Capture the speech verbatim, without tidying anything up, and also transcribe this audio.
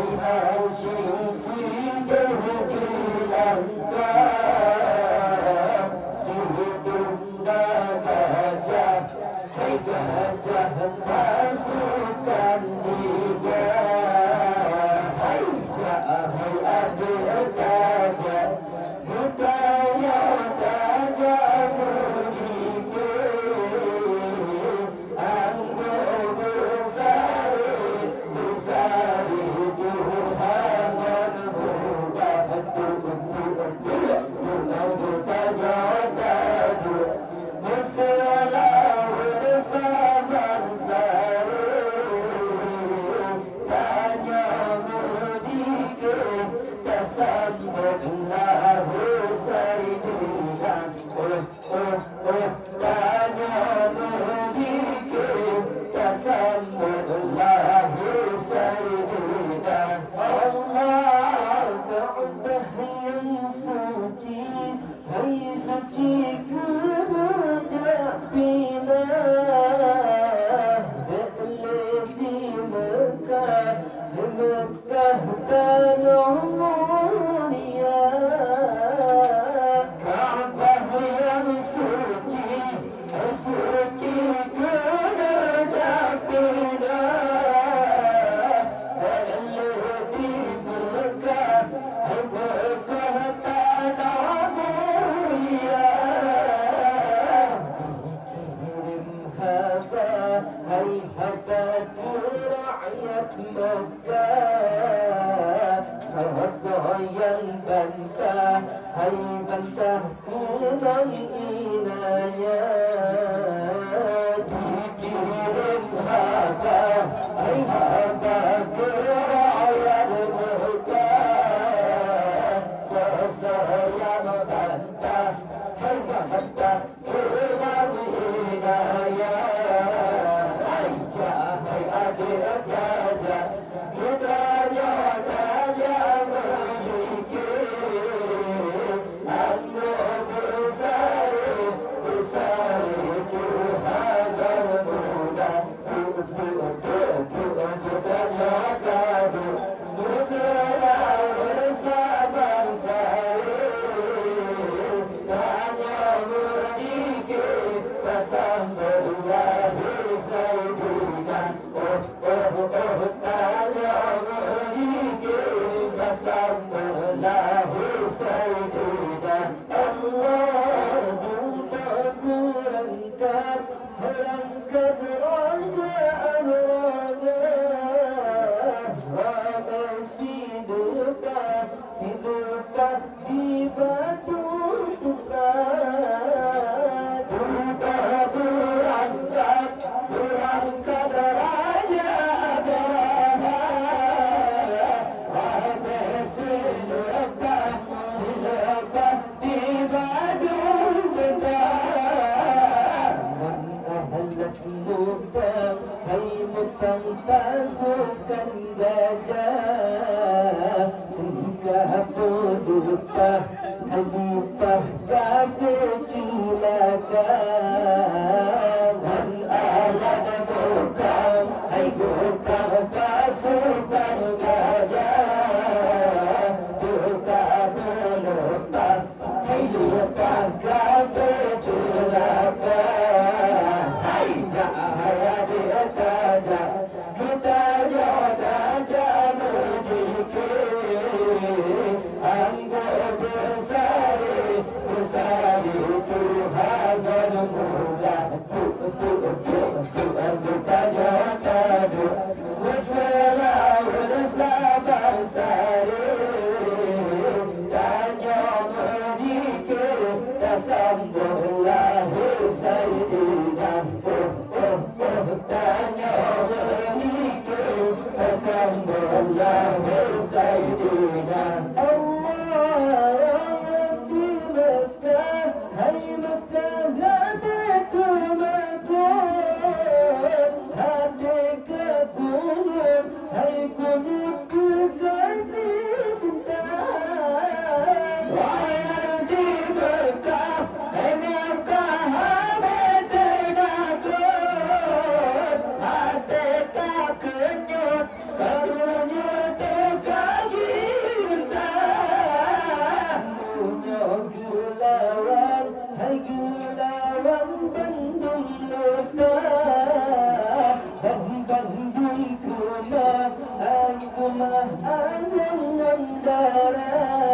Hai Hasyim sidroe di Langka, sidroe na gajah, hai gajah pasukan tiga. Hai jak, hai adoe gajah, geutanyoe tajak meudike. Anggô beusaré, beusaré tuha ngon muda, untuk, untuk, untuk, untuk geutanyoe taduek. Meuseulaweuet saban saré, tanyoe meudike, tasambot lahé Saidina. Oh, oh, oh, tanyoe meudike, tasambot lahé Saidina. Allah, Ka'bah nyang suci, hai suci keureujak pinah. Bèk lé di Meukah, Meukah tanoh mulia. Ka'bah nyang suci, suci keureujak pinah. Bèk lé di Meukah, Meukah tanoh mulia. Kirim haba, hai haba keu rakyat Meukah. Soe-soe nyang bantah, hai bantah keunong inaya. Dikirim haba, hai haba keu rakyat Meukah. Soe-soe nyang bantah, hai bantah keunong inaya. Hai jak, hai adoe gajah, geutanyoe tajak meudike. Anggô beusaré, beusaré tuha ngon muda. Allah, buta beurangkat, beurangkat raja Abrahah, ramé sileupah, sileupah di Batu Tuka. Buta beurangkat, beurangkat raja Abrahah, ramé sileupah, sileupah di Batu Tuka. Ngon ahlat Meukah, hai Meukah pasukan gajah. Teuka peuleupah, hai leupah kafé ceulaka. Ngon ahlat Meukah, hai Meukah pasukan gajah. Teuka peuleupah, hai leupah kafé ceulaka. Hai jak, hai adoe gajah, geutanyoe tajak meudike. Anggô beusaré, beusaré tuha ngon muda. Bandum luka, bandum keumah, keumah angén ngon dara.